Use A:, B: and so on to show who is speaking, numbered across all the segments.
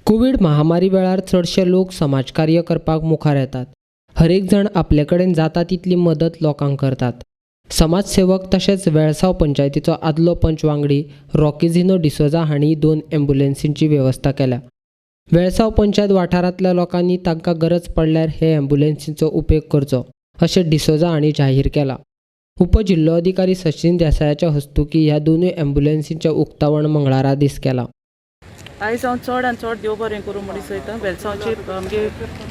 A: Covid महामारी वेळार चडशे लोक समाजकार्य करपाक मुखार येतात. हरेक जाण आपले कडेन जाता तितली मदत लोकांक करतात. समाजसेवक तशेंच वेळसांव पंचायतीचो आदलो पंच वांगडी रॉकिझिनो डिसोजा हांणी दोन ॲम्ब्युलन्सींची वेवस्था केल्या. वेळसांव पंचायत वाठारांतल्या लोकांनी तांकां गरज पडल्यार हे ॲम्ब्युलन्सीचो उपेग करचो, अशें डिसोजा हांणी जाहीर केलां. उपजिल्लोधिकारी सचिन देसायाच्या हस्तुकीं ह्या दोनूय ॲम्ब्युलन्सींचें उक्तावण मंगळारा दीस केलां.
B: आयज हांव चड आनी चड देव बरें करूं म्हणी सोयता. वेलसांवची आमगे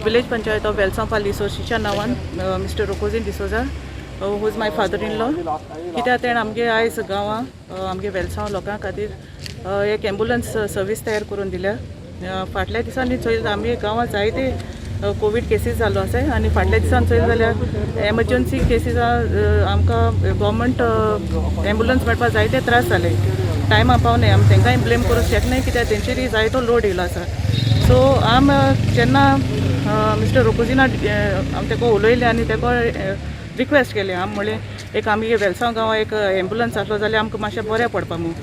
B: विलेज पंचायत ऑफ वेलसांव पाली सोशीच्या नांवान mister Rocojin D'Souza, who is my father in law, कित्याक तेणें आमगे आयज गांवां आमगे वेलसांव लोकां खातीर एक एम्बुलन्स सर्वीस तयार करून दिल्या. फाटल्या दिसांनी चोयलें, आमगे गांवांत जायते कोवीड केसीस जाल्लो आसाय आनी फाटल्या दिसान चोयलें जाल्यार एमर्जन्सी केसीस आमकां गव्हर्मेंट एम्बुलन्स मेळपाक जायते त्रास जाले. टायमा पावनाय. आमी तांकांय ब्लेम करूंक शकनाय, कित्याक तेंचेरय जायतो लोड येयलो आसा. सो आम जेन्ना मिस्टर रोकोजिना आमी तेका उलयले आनी तेका रिक्वेस्ट केलें, आमी म्हणलें, एक आमगे वेलसांव गांवां एक एम्बुलन्स आसलो जाल्यार आमकां मातशें बरें पडपा म्हूण.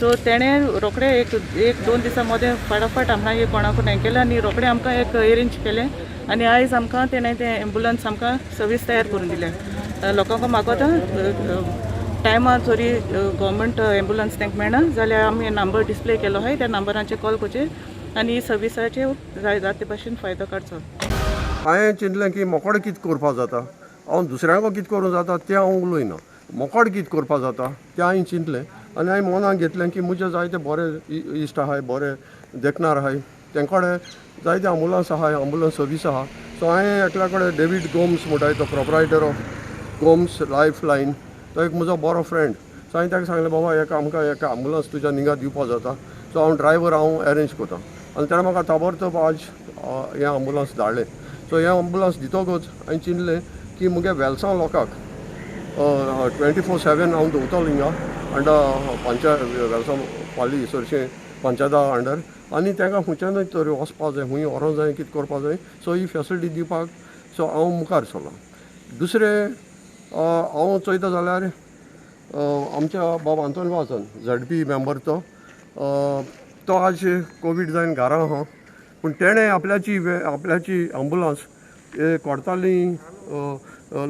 B: सो तेणें रोखडें एक एक दोन दिसां मदें फटाफट आमकां कोणाकून हें केलें आनी रोखडें आमकां एक एरेंज केलें आनी आयज आमकां तेणें तें एम्बुलन्स आमकां सर्वीस तयार करून दिल्या. लोकांक मागोता, टायमार जरी गव्हर्मेंट एम्बुलन्स तांकां मेळना जाल्यार आमी नंबर डिस्प्ले केलो आहाय, त्या नंबराचेर कॉल करचे आनी ही सर्विसाचे जाय जाता ते भाशेन फायदो काडचो.
C: हांवें चिंतलें की मोकोडे कितें करपाक जाता, हांव दुसऱ्यांको कितें करूंक जाता तें हांव उलयना, मोकोडे कितें करपाक जाता तें हांवें चिंतलें आनी हांवें मनाक घेतलें की म्हजे जायते बरे इश्ट आहाय, बरे देखणार आहाय, तेंचे कडेन जायते आंबुलन्स आहाय, आंबुलन्स सर्वीस आहा. सो हांवें एकल्या कडेन, डेवीड गोम्स म्हणटाय, तो proprietor of Gomes life line, तो एक म्हजो बरो फ्रेंड. सो हांवें ताका सांगलें, बाबा, एक आमकां एक आंबुलन्स तुज्या निंगा दिवपा जाता, सो हांव ड्रायवर हांव एरेंज करता. आनी ताणें म्हाका ताबडतोब आज हें आंबुलन्स धाडलें. सो हें आंबुलन्स दितकच हांवें चिंतलें की मुगे वेलसांव लोकांक 24/7 हांव दवरतलो हिंगा अंडर पंचायत वेलसांव पाली सरशें पंचायता अंडर आनी तांकां खंयच्यानूय तरी वचपा जाय, खूंय व्हरोंक जाय, कितें करपा जाय, सो ही फेसिलिटी दिवपाक सो हांव मुखार सरलां. दुसरें, हांव चोयता जाल्यार आमच्या बाब आंतोन वाजन, झेडपी मेंबर, तो तो आज कोवीड जावन घरा आहा, पूण तेणें आपल्याची आंबुलन्स कोडताली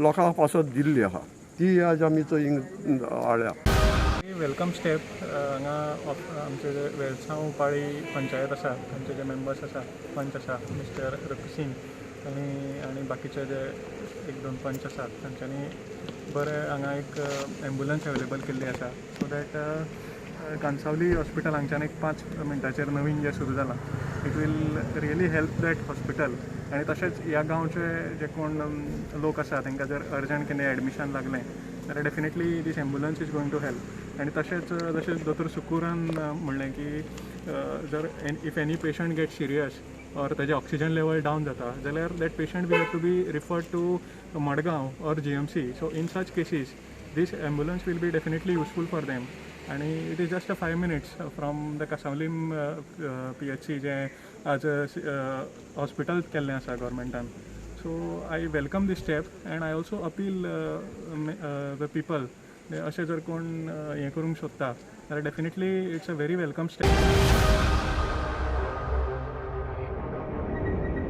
C: लोकां पासत दिल्ली आहा. ती आज आमी चोय हिंग हाडल्या.
D: Welcome step. हांगा आमचे जे वेलसांव पाळी पंचायत आसा, तांचे जे मेंबर्स आसा, पंच आसा मिस्टर रकसिंग आनी बाकीचे जे एक दोन पंच आसात, तांच्यांनी बरें हांगा एक एम्बुलन्स अवेलेबल केल्ली आसा, सो that Cansaulim hospital हांगच्यान एक 5 मिनटाचेर नवीन जें सुरू जालां, it will really help that hospital. आनी तशेंच ह्या गांवचे जे कोण लोक आसा, तांकां जर अर्जंट कितें एडमिशन लागलें जाल्यार definitely this ambulance is going to help. आनी तशेंच जशें दोतोर सुकूरान म्हणलें की जर if any patient get serious or ताजें ऑक्सिजन लेवल डावन जाता जाल्यार that patient will have to be referred to Madgaon or GMC. So in such cases this ambulance will be definitely useful for them. आनी it is just a 5 minutes from the Cansaulim PHC, जें आज hospital केल्लें आसा गव्हर्मेंटान. So I welcome this step and I also appeal the people, अशें जर कोण हें करूंक सोदता जाल्यार definitely it's a very welcome step.